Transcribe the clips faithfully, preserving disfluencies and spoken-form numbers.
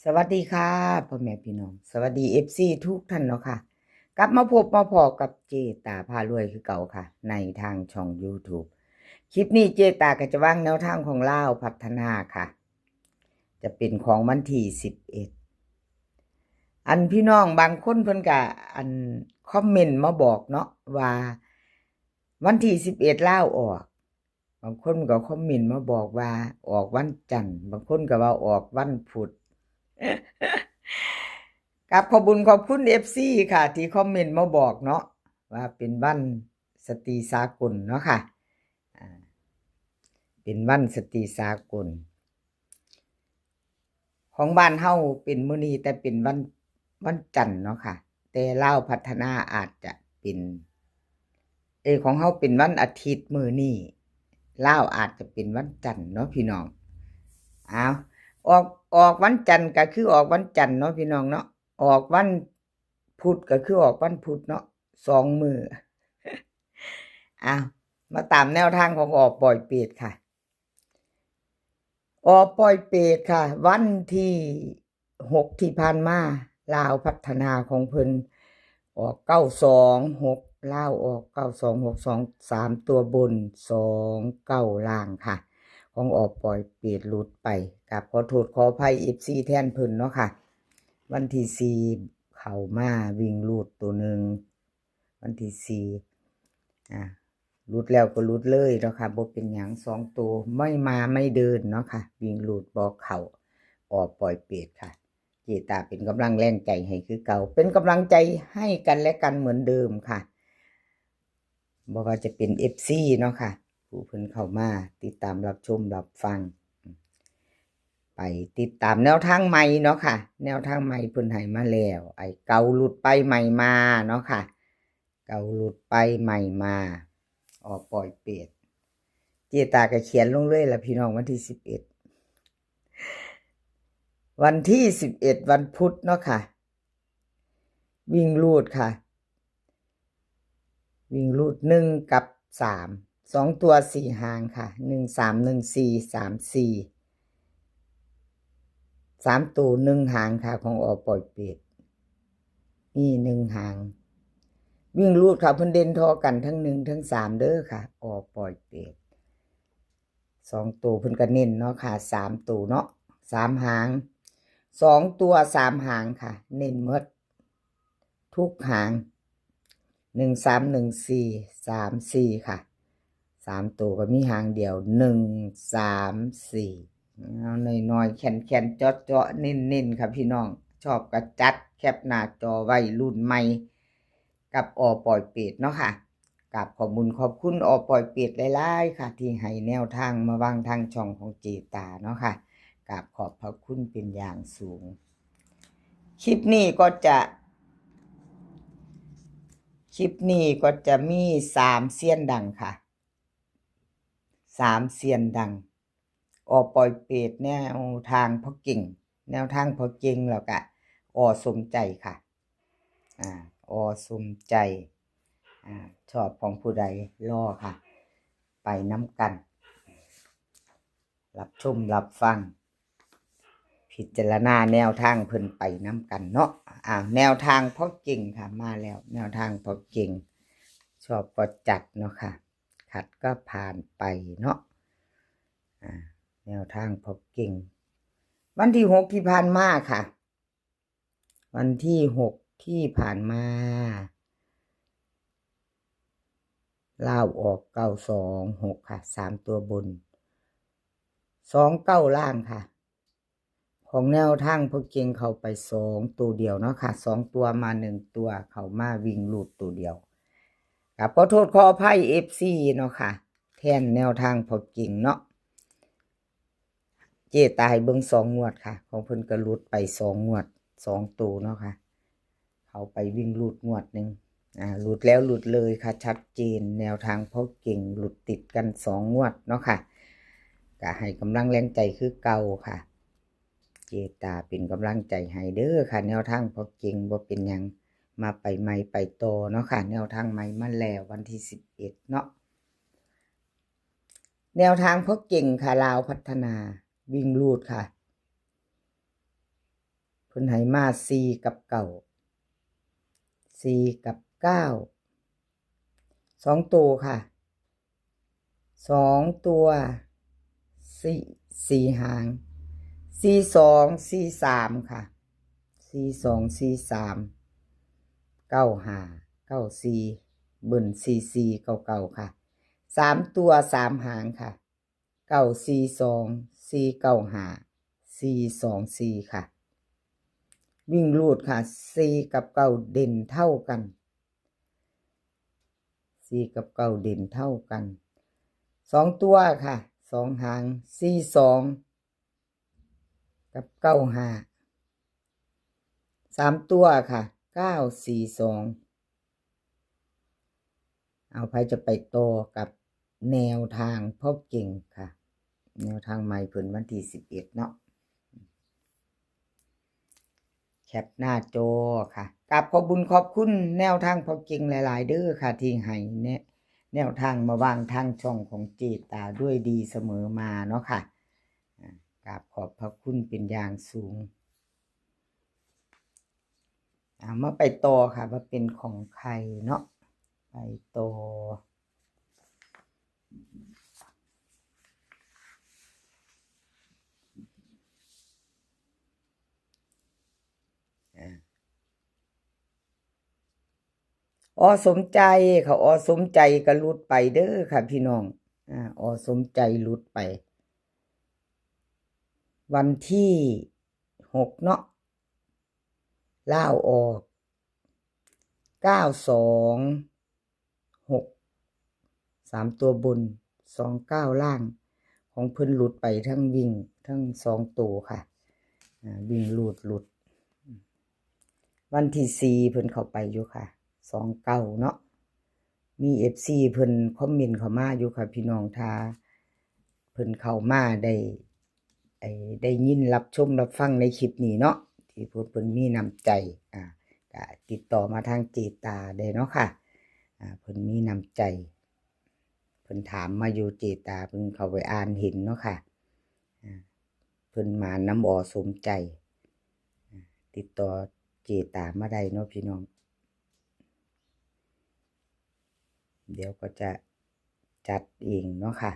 สวัสดีค่ะ พ่อแม่พี่น้อง สวัสดี เอฟซี ทุกท่านเนาะค่ะ กลับมาพบมาพ้อกับเจตาพารวยคือเก่าค่ะ ในทางช่อง YouTube คลิปนี้เจตาก็จะวางแนวทางของลาวพัฒนาค่ะ จะเป็นของวันที่สิบเอ็ด อันพี่น้องบางคนเพิ่นก็อันคอมเมนต์มาบอกเนาะว่าวันที่สิบเอ็ดลาวออก บางคนก็คอมเมนต์มาบอกว่าออกวันจันทร์ บางคนก็ว่าออกวันพุธ กราบขอบบุญขอบคุณ เอฟซี ค่ะ ที่คอมเมนต์มาบอกเนาะ ว่าเป็นวันสตรีสากลเนาะค่ะ อ่า เป็นวันสตรีสากล ของบ้านเฮาเป็นมื้อนี้ แต่เป็นวัน วันจันทร์เนาะค่ะ แต่ลาวพัฒนาอาจจะเป็น เออ ของเฮาเป็นวันอาทิตย์มื้อนี้ ลาวอาจจะเป็นวันจันทร์เนาะพี่น้อง อ้าว ออก ออกวันจันทร์ก็คือออกวันจันทร์เนาะพี่น้องเนาะ ออกวันพุธก็คือออกวันพุธเนาะ สองมื้อ อ้าว มาตามแนวทางของออปอยเปตค่ะ ออปอยเปตค่ะ วันที่หกที่ผ่านมา ลาวพัฒนาของเพิ่นออก เก้าสองหก ลาวออก เก้าสองหกสอง สามตัวบน สองเก้าล่างค่ะ ของออปอยเปตหลุดไป กราบขอโทษขออภัย เอฟซี แทนเพิ่นเนาะค่ะ วันที่สี่เข้ามาวิ่งรูดตัวหนึ่ง วันที่สี่ อ่า หลุดแล้วก็หลุดเลยเนาะค่ะ บ่เป็นหยัง สองตัวไม่มาไม่เดินเนาะค่ะ วิ่งรูดบ่เข้า ออปอยเปตค่ะ เจตาเป็นกำลังแรงใจให้คือเก่า เป็นกำลังใจให้กันและกันเหมือนเดิมค่ะ บ่ว่าจะเป็น เอฟซี เนาะค่ะ ผู้เพิ่นเข้ามาติดตามรับชมรับฟัง ไปติดตามแนวทางใหม่เนาะค่ะ แนวทางใหม่เพิ่นให้มาแล้ว ไอ้เก่าหลุดไปใหม่มาเนาะค่ะ เก่าหลุดไปใหม่มา ออปอยเปต เจตาก็เขียนลงเลยล่ะพี่น้อง วันที่สิบเอ็ด วันที่สิบเอ็ด วันพุธเนาะค่ะ วิ่งรูดค่ะ วิ่งรูดหนึ่งกับสาม สองตัวสี่หางค่ะ หนึ่งสาม หนึ่งสี่ สามสี่ สามตัวหนึ่งหางค่ะ ของออปอยเปต นี่หนึ่งหาง วิ่งรูดค่ะ เพิ่นเด่นทอกันทั้งหนึ่งทั้งสามเด้อค่ะ ออปอยเปต สองตัวเพิ่นก็เน้นเนาะค่ะ สามตัวเนาะ สามหาง สองตัวสามหางค่ะ เน้นหมดทุกหาง หนึ่งสาม หนึ่งสี่ สามสี่ค่ะ สามตัวก็มีหางเดียว หนึ่งสามสี่ เอาน้อยๆ แคนๆ เจาะๆ เน้นๆ ค่ะพี่น้อง ชอบก็จัด แคปหน้าจอไว้ รุ่นใหม่ กับออปอยเปตเนาะค่ะ กราบขอบบุญขอบคุณออปอยเปตหลายๆ ค่ะ ที่ให้แนวทางมาวางทางช่องของเจตาเนาะค่ะ กราบขอบพระคุณเป็นอย่างสูง คลิปนี้ก็จะ คลิปนี้ก็จะมีสามเซียนดังค่ะ สามเซียนดัง ออปอยเปตแนวทางพ่อเก่ง แนวทางพ่อเก่ง แล้วก็ ออสมใจค่ะ อ่า ออสมใจ อ่า ชอบของผู้ใดรอค่ะ ไปนำกัน รับชมรับฟัง พิจารณาแนวทางเพิ่นไปนำกันเนาะ อ่า แนวทางพ่อเก่งค่ะ มาแล้ว แนวทางพ่อเก่ง ชอบก็จัดเนาะค่ะ ขัดก็ผ่านไปเนาะ อ่า แนวทางพ่อเก่ง วันที่หกที่ผ่านมาค่ะ วันที่หกที่ผ่านมา ลาวออก เก้าสองหกค่ะ สามตัวบน สองเก้าล่างค่ะ ของแนวทางพ่อเก่งเข้าไปสองตัวเดียวเนาะค่ะ สองตัวมาหนึ่งตัว เข้ามาวิ่งรูดตัวเดียว กราบขอโทษขออภัย เอฟซี เนาะค่ะ แทนแนวทางพ่อเก่งเนาะ เจตาให้เบิ่งสองงวดค่ะ ของเพิ่นก็หลุดไปสองงวด สองตัวเนาะค่ะ เข้าไปวิ่งรูดงวดหนึ่ง อ่า หลุดแล้วหลุดเลยค่ะ ชัดเจน แนวทางพ่อเก่งหลุดติดกันสองงวดเนาะค่ะ ก็ให้กำลังแรงใจคือเก่าค่ะ เจตาเป็นกำลังใจให้เด้อค่ะ แนวทางพ่อเก่งบ่เป็นหยัง มาไปใหม่ไปต่อเนาะค่ะ แนวทางใหม่มาแล้ววันที่สิบเอ็ดเนาะ แนวทางพ่อเก่งค่ะ ลาวพัฒนา วิ่งรูดค่ะ เพิ่นให้มาสี่กับเก้า สี่กับเก้า สองตัวค่ะ สองตัว สี่ สี่หาง สี่สอง สี่สาม ค่ะ สี่สอง สี่สาม เก้าห้า เก้าสี่ เบิ้ล สี่สี่ เก้าเก้า ค่ะ สามตัว สามหางค่ะ เก้าสี่สอง สี่เก้าห้า สี่สองสี่ ค่ะ วิ่งรูดค่ะ สี่กับเก้า เด่นเท่ากัน สี่กับเก้า เด่นเท่ากัน สองตัวค่ะ สองหาง สี่สอง กับ เก้าห้า สามตัวค่ะ เก้าสี่สอง เอา ไผจะไปต่อกับแนวทางพ่อเก่งค่ะ แนวทางใหม่เพิ่นวันที่สิบเอ็ดเนาะ แคปหน้าจอค่ะ กราบขอบบุญขอบคุณแนวทางพ่อเก่งหลายๆ เด้อค่ะ ที่ให้แนะ แนวทางมาวางทางช่องของเจตาด้วยดีเสมอมาเนาะค่ะ อ่า กราบขอบพระคุณเป็นอย่างสูง อ่า มาไปต่อค่ะ ว่าเป็นของใครเนาะ ไปต่อ อ่า อ.สมใจค่ะ อ.สมใจก็หลุดไปเด้อค่ะพี่น้อง อ่า อ.สมใจหลุดไป วันที่หกเนาะ ลาวออก เก้าสองหก สามตัวบน สองเก้า ล่าง ของเพิ่นหลุดไปทั้งวิ่งทั้งสองตัวค่ะ อ่า วิ่งรูดหลุด วันที่สี่เพิ่นเข้าไปอยู่ค่ะ สองเก้า เนาะ มี เอฟซี เพิ่นคอมเมนต์เข้ามาอยู่ค่ะพี่น้อง ถ้าเพิ่นเข้ามาได้ ไอ้ ได้ยินรับชมรับฟังในคลิปนี้เนาะ ที่เพิ่น เพิ่นมีน้ำใจ อ่า ก็ติดต่อมาทางเจตาได้เนาะค่ะ อ่า เพิ่นมีน้ำใจ เพิ่นถามมาอยู่ เจตาเพิ่นเข้าไปอ่านเห็นเนาะค่ะ อ่า เพิ่นหมานนำ อ.สมใจ อ่า ติดต่อเจตามาได้เนาะพี่น้อง เดี๋ยวก็จะจัดเองเนาะค่ะ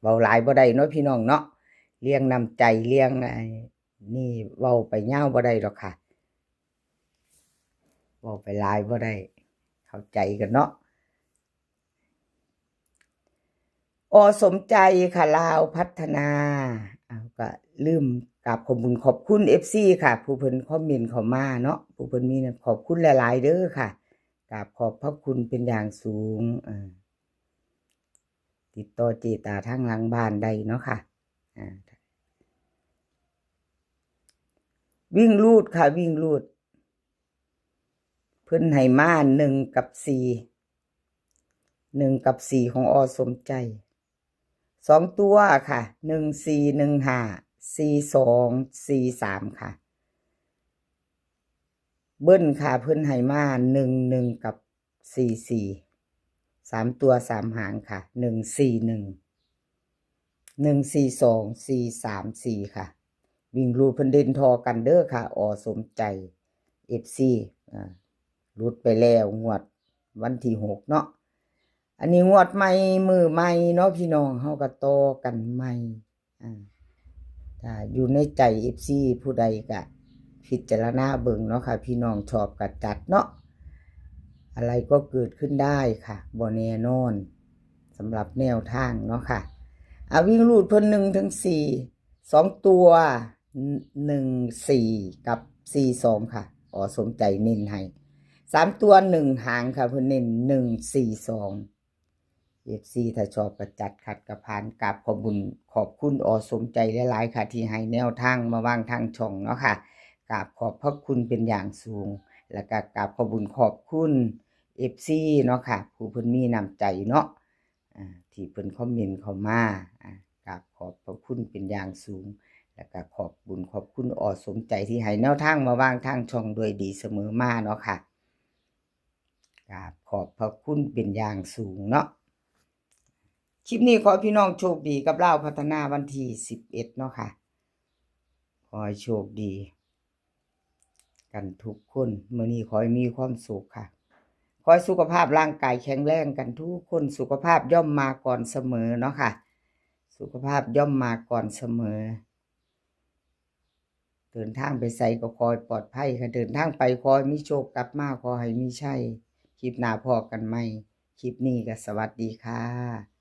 เว้าหลายบ่ได้เนาะพี่น้องเนาะ เรื่องน้ำใจ เรื่องไอ้นี่ เว้าไปยาวบ่ได้ดอกค่ะ เว้าไปหลายบ่ได้ เข้าใจกันเนาะ อ.สมใจค่ะ ลาวพัฒนา อ้าว ก็ลืมกราบขอบบุญขอบคุณ เอฟซี ค่ะ ผู้เพิ่นคอมเมนต์เข้ามาเนาะ ผู้เพิ่นมีน้ำ ขอบคุณหลายๆ เด้อค่ะ กราบขอบพระคุณเป็นอย่างสูง อ่า ติดต่อเจตาทางหลังบ้านได้เนาะค่ะ อ่า วิ่งรูดค่ะ วิ่งรูด เพิ่นให้มาหนึ่งกับสี่ หนึ่งกับสี่ ของ อ.สมใจ สองตัวค่ะ หนึ่งสี่ หนึ่งห้า สี่สอง สี่สาม ค่ะ เบิ้ลค่ะ เพิ่นให้มาหนึ่งหนึ่ง กับ สี่สี่ สามตัว สามหางค่ะ หนึ่งสี่หนึ่ง หนึ่งสี่สอง สี่สามสี่ ค่ะ วิ่งรูดเพิ่นเด่นทอกันเด้อค่ะ อ.สมใจ เอฟซี อ่า หลุดไปแล้วงวดวันที่หกเนาะ อันนี้งวดใหม่ มื้อใหม่เนาะพี่น้อง เฮาก็ต่อกันใหม่ อ่า ถ้าอยู่ในใจ เอฟซี ผู้ใดก็พิจารณาเบิ่งเนาะค่ะ พี่น้องชอบก็จัดเนาะ อะไรก็เกิดขึ้นได้ค่ะ บ่แน่นอน สำหรับแนวทางเนาะค่ะ อ่า วิ่งรูดเพิ่น หนึ่งถึงสี่ สองตัว หนึ่งสี่ กับ สี่สอง ค่ะ อ.สมใจเน้นให้ สามตัว หนึ่งหางค่ะ เพิ่นเน้น หนึ่งสี่สอง เอฟซี ถ้าชอบก็จัด ขัดก็ผ่าน กราบขอบบุญขอบคุณ อ.สมใจหลายๆ ค่ะ ที่ให้แนวทางมาวางทางช่องเนาะค่ะ กราบขอบพระคุณเป็นอย่างสูง แล้วก็กราบขอบบุญขอบคุณ เอฟซี เนาะค่ะ ผู้เพิ่นมีน้ำใจเนาะ อ่า ที่เพิ่นคอมเมนต์เข้ามา อ่า กราบขอบพระคุณเป็นอย่างสูง แล้วก็ขอบบุญขอบคุณ อ.สมใจที่ให้แนวทางมาวางทางช่องด้วยดีเสมอมาเนาะค่ะ กราบขอบพระคุณเป็นอย่างสูงเนาะ คลิปนี้ขอให้พี่น้องโชคดีกับลาวพัฒนาวันที่สิบเอ็ดเนาะค่ะ ขอให้โชคดี กันทุกคน มื้อนี้ขอให้มีความสุขค่ะ ขอให้สุขภาพร่างกายแข็งแรงกันทุกคน สุขภาพย่อมมาก่อนเสมอเนาะค่ะ สุขภาพย่อมมาก่อนเสมอ เดินทางไปไสก็ขอให้ปลอดภัยค่ะ เดินทางไปขอให้มีโชค กลับมาขอให้มีชัย คลิปหน้าพ้อกันใหม่ คลิปนี้ก็สวัสดีค่ะ